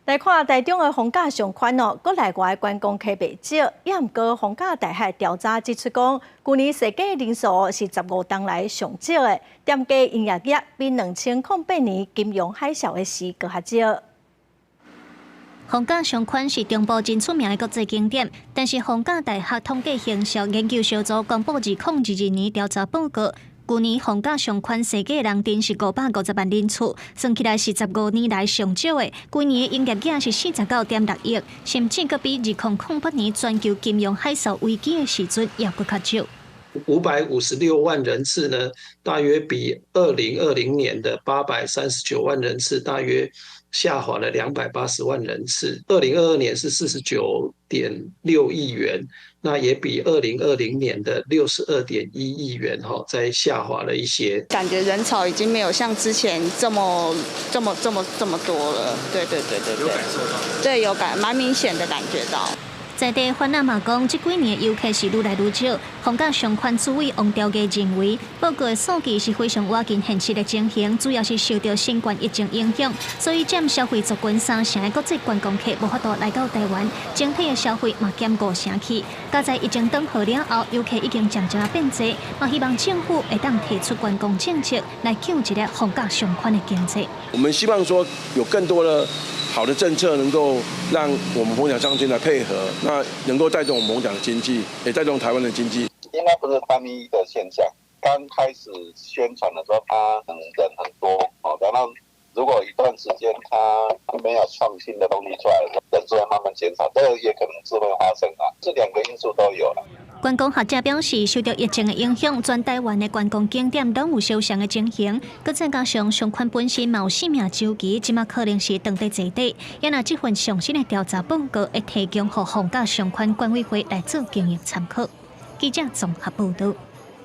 來看台中的逢甲商圈哦，國內外觀光客袂少，也毋過逢甲大學調查指出講，舊年踅街人數是15冬來上少的，店家營業額比2008年金融海嘯的時閣較少。逢甲商圈是中部真出名的國際景點，但是逢甲大學統計行銷研究小組公布2022年調查報告，舊年逢甲商圈踅街人陣是550萬人次，算起來是15年來上少的。規年的營業額是49.6億，甚至閣比2008年全球金融海嘯危機的時陣猶閣較少。 556萬人次呢，大約比2020年的839萬人次，大約下滑了280萬人次。2022年是49.6億元，那也比2020年的62.1億元哈，再下滑了一些。感覺人潮已經沒有像之前這麼、這麼、這麼、這麼多了。對對對對對。有感受到？對，有感，蠻明顯的感覺到。在地販仔嘛講，這幾年遊客是愈來愈少。逢甲商圈主委王兆基認為，報告的數據是非常倚近現實的情形，主要是受到新冠疫情影響，所以佔消費族群三成的國際觀光客無法度來到台灣，整體的消費嘛減五成去。加在疫情轉好了後，遊客已經漸漸變濟，嘛希望政府會當提出觀光政策來救一下逢甲商圈的經濟。我們希望說有更多的好的政策能夠讓我們逢甲商圈來配合，那能夠帶動我們逢甲的經濟，也帶動台灣的經濟。應該不是單一的現象。剛開始宣傳的時候，他人很多哦，然後如果一段時間他沒有創新的東西出來，人數會慢慢減少，這個也可能是會發生啊。這兩個因素都有了。觀光學者表示，受到疫情的影響，全台灣的觀光景點攏有相像的情形。閣再加上商圈本身嘛有生命週期，這馬可能是當地坐底。也若這份上新的調查報告會提供予逢甲商圈管委會來做經營參考。記者綜合報導。